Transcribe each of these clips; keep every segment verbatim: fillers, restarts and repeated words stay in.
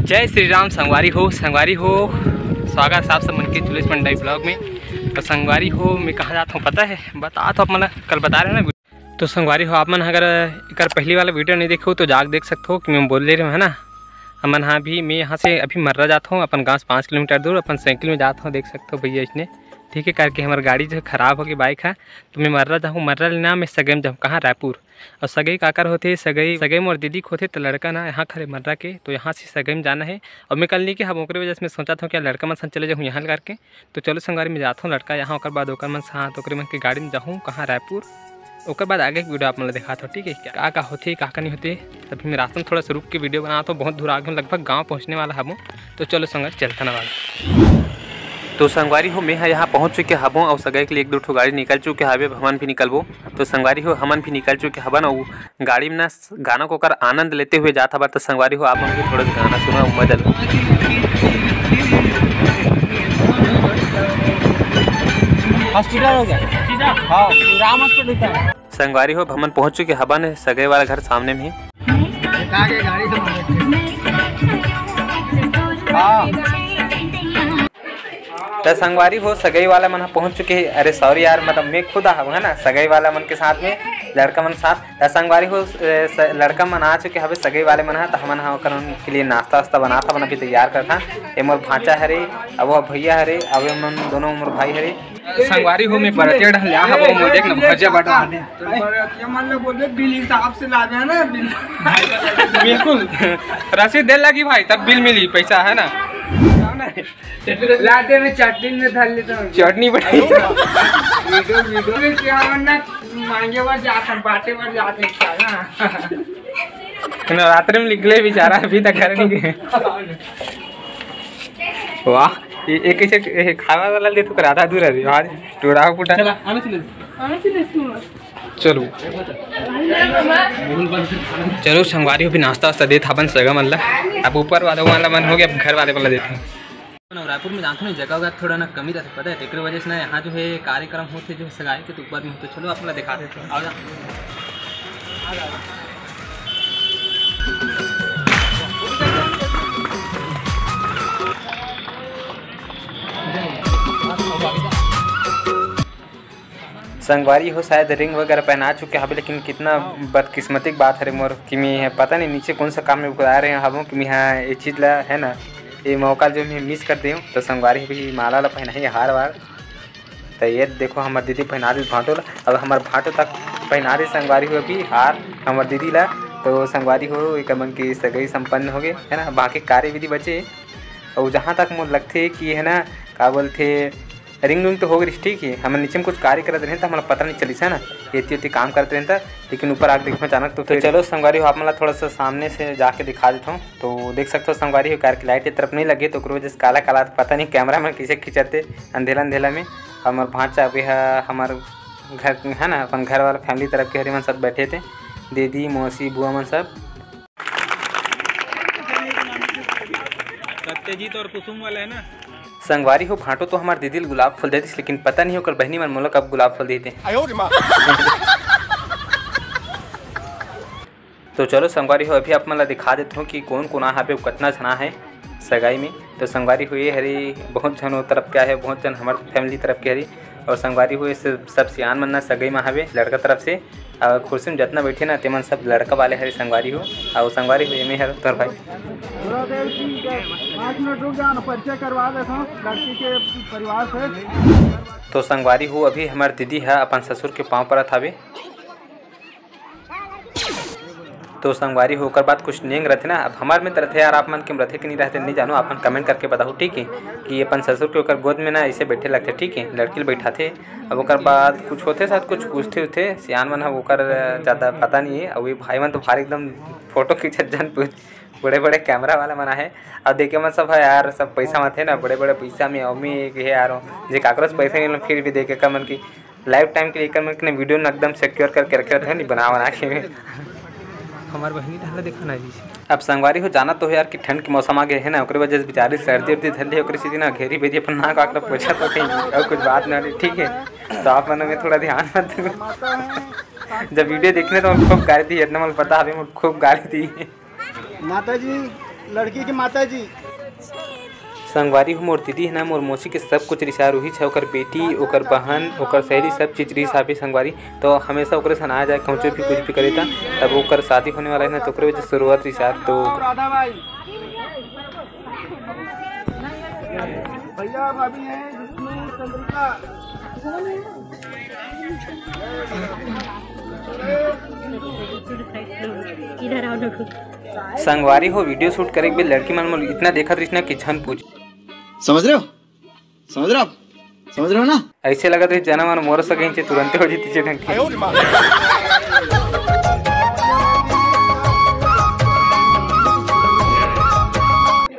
जय श्री राम संगवारी हो, संगवारी हो, स्वागत है आप सब मन के जुलेश मंडाई ब्लॉग में। तो संगवारी हो, मैं कहाँ जात हूँ पता है? बता तो आप मन ला कल बता रहे ना। तो संगवारी हो, आप मन अगर एकर पहली वाला वीडियो नहीं देखे हो तो जाके देख सकते हो कि मैं बोल ले रहे हूँ, है ना। हमन हाँ भी, मैं यहाँ से अभी मर्रा जात हूँ, अपन गाँव से पाँच किलोमीटर दूर, अपन साइकिल में जात हूँ, देख सकते हो भैया इसने, ठीक है, करके हमार गाड़ी जो है खराब होगी, बाइक है, तो मैं मर्रा जाहूँ, मर्रा ले ना मैं सगई में जाहूँ, कहाँ? रायपुर। और सगई काकर होथे, सगई, सगई मोर दीदी के होथे, तो लड़का ना यहाँ खरे मर्रा के, तो यहाँ से सगई में जाना है। और मैं कल नहीं के हम ओकरे वजह से मैं सोचा था कि लड़का मन संग चले जाहूँ यहाँ ले करके, तो चलो संगवारी में जात हूँ लड़का यहाँ, ओकर बाद ओकर मन साथ ओकरे मन के गाड़ी में जाहूँ कहाँ? रायपुर। ओकर बाद आगे के वीडियो आप मन ला दिखात हूँ, ठीक है, क्या का होथे, का का नहीं होथे। तभी मैं रास्ता में थोड़ा सा रुक के वीडियो बनात हूँ, बहुत दूर आ गए हूँ, लगभग गाँव पहुँचने वाला हबो। तो चलो संगवारी चलता ना वाला। तो संगवारी हो, मैं ह यहाँ पहुँच चुके हबो और सगई के लिए एक दो ठो गाड़ी निकल चुके हवे, हमन भी निकलबो। तो संगवारी हो, हमन भी निकल चुके हबन और गाड़ी में ना गाना को ओकर आनंद लेते हुए जात हबा। तो संगवारी हो, आप मन भी थोड़ा सा गाना सुना, मजा लो। हॉस्पिटल हो गया। हाँ, राम हॉस्पिटल था। संगवारी हो, हमन पहुंच चुके हबन सगई वाला घर सामने में। हाँ। त संगवारी हो, सगई वाला मन ह पहुंच चुके हे। अरे सॉरी यार, मतलब मैं खुद आहब, है ना, सगई वाला मन के साथ में, लड़का मन साथ। त संगवारी हो, ए, स-, लड़का मन आ चुके हवे, सगई वाले मन ह, त हमन ह ओकर मन के लिए नाश्ता वास्ता बनात हवन, अभी तैयार करत हन। ए मोर भांचा हरे, अब वो भैया हरे, अब ए मन दोनों मोर भाई हरे। संगवारी हो, मैं बरतिया डहन ले आहब, वो मोर देख ना भजिया बांट रहा है। ये मन ले बोले, बिल हिसाब से लावे है ना, बिल। बिल्कुल, रसीद दे लगी भाई, तब बिल मिली, पैसा है ना। लाते में चटनी में धर लेता हूँ। चटनी बनाई। वीडियो, वीडियो में क्या, वरना मांगे बर जात हन, बांटे बर जात हन, क्या ना? नवरात्रि में निकले बेचारा, अभी तक घर नहीं गए। वाह, ये, ये कैसे, ये खावा वाला ले तो करा था दूर अभी, आज टूरा फूटा। चला, आने चले। आने चले तू। चलो, चलो संगवारी हो, अभी नाश्ता वास्ता देत हवन सगा मन ला। अब ऊपर वाले वाला मन हो गया, अब घर वाले वाला देत हन। रायपुर में जानथो ना, जगह वगह थोड़ा ना कमी रहथे, पता है, तेकरे वजह से ना यहाँ जो है कार्यक्रम होथे, जो है सगाई के, तो ऊपर में होथे। चलो आप लोग दिखा देते हैं, आओ जा। संगवारी हो, शायद रिंग वगैरह पहना चुके हवे, लेकिन कितना बदकिस्मती के बात हरे मोर कि मैं ह पता नहीं नीचे कौन सा काम में बुलाए रहे हवों कि मैं ह ये चीज़ ला, है ना, ये मौका जो मैं मिस कर देऊँ। तो संगवारी भी माला ला पहनाही, हार वार, तो ये देखो हमर दीदी पहना दी भांटो ला। अब हमर भांटो तक पहना दी संगवारी हो अभी हार हमर दीदी ला। तो संगवारी हो, एक मन की सगाई संपन्न हो गए, है ना, बाकी कार्य विधि बचे। और जहाँ तक मोर लगथे कि, है ना, का बोलथे, रिंग विंग तो हो गई, ठीक है, हमन नीचे में कुछ कार्य करत रहेन, तो हमला पता नहीं चलिस, है ना, एती ओती काम करत रहेन, त लेकिन ऊपर आके देखो अचानक। तो फिर चलो संगवारी हो, आप मन ला थोड़ा सा सामने से जाके दिखा देता हूँ। तो देख सकते हो संगवारी हो, कार की लाइट ये तरफ नहीं लगे, तो ओकरे वजह से काला काला, पता नहीं कैमरा में कैसे खींचते अंधेला अंधेला में। हमर भांचा अभी ह, हमर घर है ना, अपन घर वाला फैमिली तरफ के हरे मन सब बैठे थे, दीदी, मौसी, बुआ मन सब। सत्यजीत और कुसुम वाला है ना। संगवारी हो, भांटो तो हमार दीदी ल गुलाब फूल दे दिस, लेकिन पता नहीं ओकर बहिनी मन मोला कब गुलाब फूल देते। तो चलो संगवारी हो, अभी आप मन ला दिखा देता हूँ कि कौन कौन आ हवे, कतना झना है सगाई में। तो संगवारी हो, ये हरे बहुत झन वो तरफ के आए हे, बहुत झन हमार फैमिली तरफ के हरे। और संगवारी हो, ये सब, सब सियान मन ना सगाई में हवे लड़का तरफ से। और कुर्सी में जतना बैठे ना, तेमन सब लड़का वाले हरे संगवारी हो। और संगवारी हो, एमे हर तोर भाई। गुरुदेव जी के पाँच मिनट रुक जाओ ना, परिचय करवा देता हूँ लड़की के परिवार से। तो संगवारी हो, अभी हमार दीदी है अपन ससुर के पाँव परत हवे। तो संगवारी हो, ओकर बाद कुछ नेंग रथे ना, अब हमार में त रथे यार, आप मन के में रथे कि नहीं रथे, नहीं जानो, आप मन कमेंट करके बताओ, ठीक है, कि अपन ससुर के ओकर गोद में ना ऐसे बैठे लगथे, ठीक है, लड़की ल बैठाथे। अब ओकर बाद कुछ होथे, शायद कुछ पूछथे उठथे, सियान मन ह ओकर ज़्यादा पता नहीं है। अब ये भाई मन तो भारी एकदम फोटो खींचत जन पूछ, बड़े बड़े कैमरा वाला मन आहे। अब देखे मन सब है यार, सब पैसा में थे ना, बड़े बड़े पैसा में, अमीर है यार, जे काकरो से पैसा नहीं लो, फिर भी देखे का मन की लाइफ टाइम के लिए एकर मन के वीडियो न एकदम सिक्योर करके रखे रहते हैं, नहीं बना बना के। हमार बहिनी ढंग देखा ना जी। अब संगवारी हो, जाना तो हो यार कि ठंड के मौसम आ गए है ना, ओकरे वजह से बेचारी सर्दी उर्दी धर ली, ओकरे सीधी ना घेरी बेरी अपन नाक आक पोछा तो कहीं और कुछ बात ना हो रही, ठीक है। तो आप मन में थोड़ा ध्यान मत दो। जब वीडियो देखने तो खूब गाली दी, इतना मन पता हवे, खूब गाली दी। माता जी, लड़की के माता जी। संगवारी हो, मोर दीदी हे ना, मोर मौसी के सब कुछ रिसार उही छे, ओकर बेटी, ओकर बहन, ओकर सहेली, सब चीज रिस हाबे संगवारी। तो हमेशा ओकरे सन आ जाए, कहूँ भी कुछ भी करे था। तब ओकर शादी होने वाला है ना, तो ओकरे वजह से शुरुआत रिसार। तो राधा भाई, भैया भाभी हैं, विष्णु, चंद्रिका। इधर आओ ना। संगवारी हो, वीडियो शूट करे के भी लड़की मन मोर इतना देखत रहिस ना कि झन पूछ। समझ रहे हो? समझ रहे हो आप? समझ रहे हो ना? ऐसे लगत रहिस जनम और मोर सगे चे तुरंते हो जीती चे ढंग के।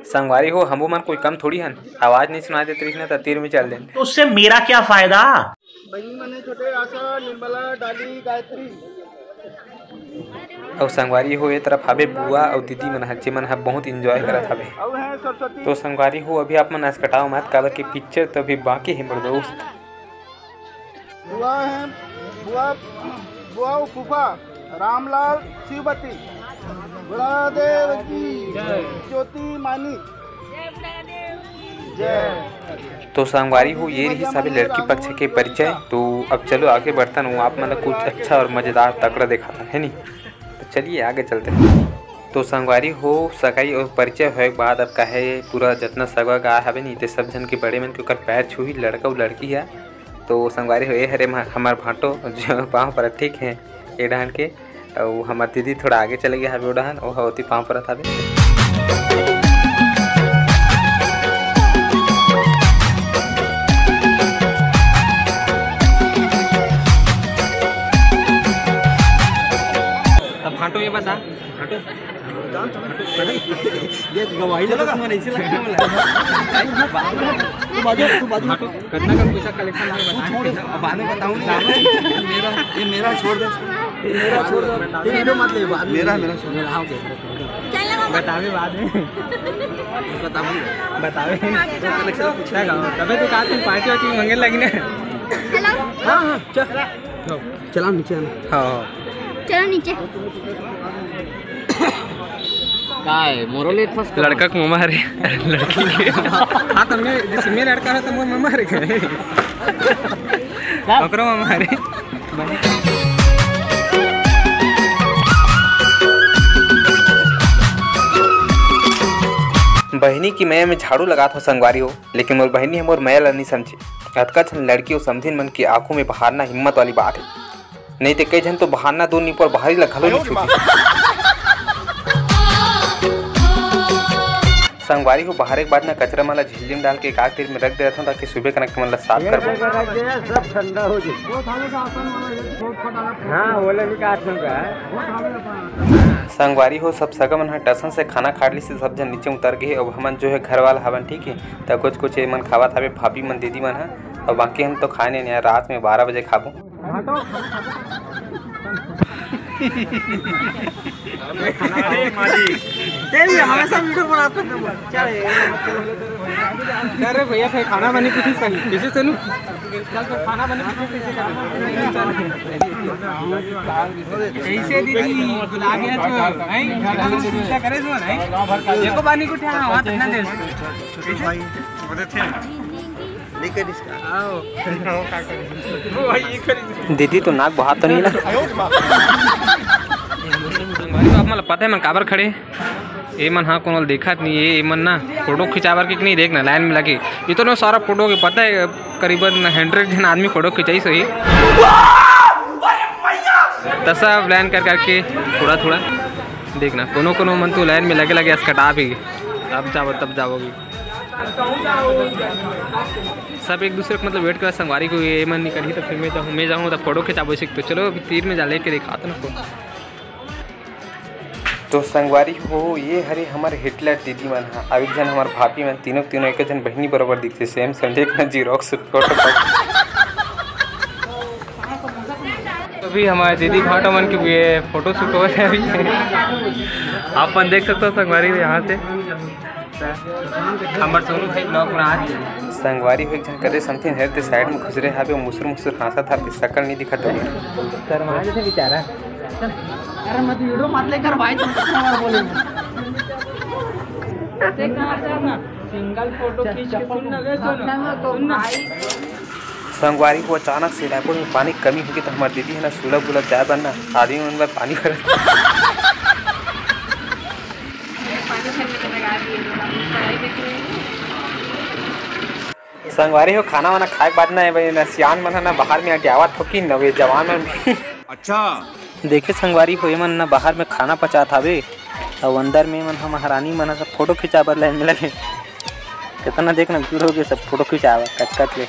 संगवारी हो, हमू मन कोई कम थोड़ी हन। आवाज नहीं सुनाई देत रहिस ना, त तीर में चल देन। तो उससे मेरा क्या फायदा? बहिनी मने छोटे आशा, निर्मला, डाली, गायत्री। अउ संगवारी हो, ए तरफ हाबे बुआ अउ दीदी मन ह, जेमन ह बहुत एंजॉय करत हाबे। अउ है सरस्वती। तो संगवारी हो, अभी आप मन असकटाओ मत, काबर के पिक्चर तो अभी बाकी है मोर दोस्त। बुआ है, बुआ, बुआ अउ फूफा, रामलाल, शिवपति, बड़ा देव की जय। ज्योति मानी। तो संगवारी हो, ये रहिस हाबे लड़की पक्ष के परिचय। तो अब चलो आगे बढ़थन, वो आप मन ला कुछ अच्छा और मजेदार तगड़ा देखाथन, है नी? तो चलिए आगे चलते हैं। तो संगवारी हो, सगाई और परिचय होए के बाद अब काहे पूरा जतना सगा गा हवे नी, ते सब झन के बड़े मन के ओकर पैर छुही, लड़का अउ लड़की है। तो संगवारी हो, ये हरे हम-, हमर भांटो जो पाँव पर ठीक है, ए डहन के। अउ हमर दीदी थोड़ा आगे चले गया हवे ओ डहन, ओह ओती पाँव परत हवे। अब भांटो ये बता, भांटो। ये गवाही लगा तुम्हारे, इसे लगता है। तू बाजू, तू बाजू। भांटो। कितना का पैसा कलेक्शन है, बता। तू छोड़, अब बाद में बताऊंगा। मेरा, ये मेरा छोड़ दे। ये मेरा छोड़ दे। ये वीडियो मत ले, बाद में। मेरा, मेरा छोड़ दे। हाँ, ओके। बतावे बाद में। बताऊंगा। बतावे। कलेक्शन पूछेगा। तबे तो कहा तुम पार्टी वार्टी मंगे लगी ना। हाँ, हाँ, चल। चला नीचे आना। हाँ। चलो नीचे। का है, मोरो लेट फर्स्ट लड़का के ममा हरे, लड़की के। हाँ, तो मैं, जैसे मैं लड़का हो, तो मोर ममा हरे। ओकरो ममा हरे। बहिनी की मया में झाड़ू लगात हो संगवारी हो, लेकिन मोर बहिनी ह मोर मया ला नइ समझे। अतका झन लड़की अउ समधिन मन के आंखों में बहारना हिम्मत वाली बात है। नहीं ते कई झन तो बहारना दूर नहीं पर बहारी ला घलो नहीं छूटे। संगवारी हो, बहारे के बाद ना कचरा मन ला झिल्ली में डाल के एक आग तीर में रख दे रहथन, ताकि सुबह कनक मन ला साफ कर पाऊं। सब ठंडा हो जाए। हाँ, ओला भी काट दूंगा। संगवारी हो, सब सगा मन ह टसन से खाना खा लिस, सब झन नीचे उतर गे। अब हमन जो है घर वाला हवन, ठीक है, त कुछ कुछ ये मन खावत हवे, भाभी मन, दीदी मन ह, और बाकी हम तो खाए नहीं, नहीं, रात में बारह बजे खाबो। अरे मालिक। तेरी हमेशा वीडियो बनाते हैं। चल, अरे भैया, फिर खाना बनी कुछ सही। कैसे चलू? चल, तो खाना बनी कुछ सही। कैसे दीदी? बुला गया तो, नहीं? घर वालों से पूछा करे तो, नहीं? देखो, पानी को उठा, वहाँ तक ना दे। भाई, बोले थे। दीदी तो नाक बहा तो नहीं ना। संगवारी हो, आप मन ल पता है मन काबर खड़े? ए मन हाँ कोनो ल देखत नहीं है, ए मन ना फोटो खिंचावर के नहीं, देखना लाइन में लगे। इतने सारा फोटो के पता है, करीबन हंड्रेड जन आदमी फोटो खिंचाई सही। त सब लाइन कर करके थोड़ा थोड़ा देखना, कोनो कोनो मन तो लाइन में लगे लगे असकटा भी, अब जाओ तब जाओगी। सब एक दूसरे को मतलब वेट कर, संगवारी को ये मन नहीं करी, तो फिर मैं जाऊँ, मैं जाऊँ तो फोटो खिंचाबो सीख। तो चलो अभी तीर में जा लेके दिखाते ना फोन। तो संगवारी हो, ये हरे हमर हिटलर दीदी मन ह, अउ एक झन हमर भाभी मन, तीनों तीनों एक झन बहिनी बरोबर दिखते, सेम सेम, देख ना, जीरोक्स फोटो। अभी हमारे दीदी भाटो मन के ये फोटो शूट हो रहे अभी। आप मन देख सकते हो संगवारी हो यहाँ से। हमर सोनू भाई ब्लॉग बना रहे हैं। संगवारी हो, एक झन करे समथिन हेर ते साइड में खुसरे हावे, मुसुर मुसुर हाँसत हावे, सकल नहीं दिखत होगे। शर्मा जैसे बेचारा। अरे मत वीडियो मत लेकर भाई, तुम कितना बार बोले। सिंगल फोटो खींच के सुन ना, ले सुन, सुन ना। संगवारी हो, अचानक से रायपुर में पानी के कमी होगी, तो हमार दीदी है ना, सुलभ उलभ जाए बर ना, आदमी मन बर पानी भरत। संगवारी हो, खाना वाना खाए के बाद ना, ए भाई, ना सियान मन ह ना बाहर में अटियावत हो कि नवे जवान मन भी। अच्छा। देखे संगवारी हो, एमन ना बाहर में खाना पचात हावे, अउ अंदर में एमन ह महारानी मन ह सब फोटो खिंचाबर लाइन में लगे। कितना देख ना भीड़ हो गए, सब फोटो खिंचावा कचकच ले।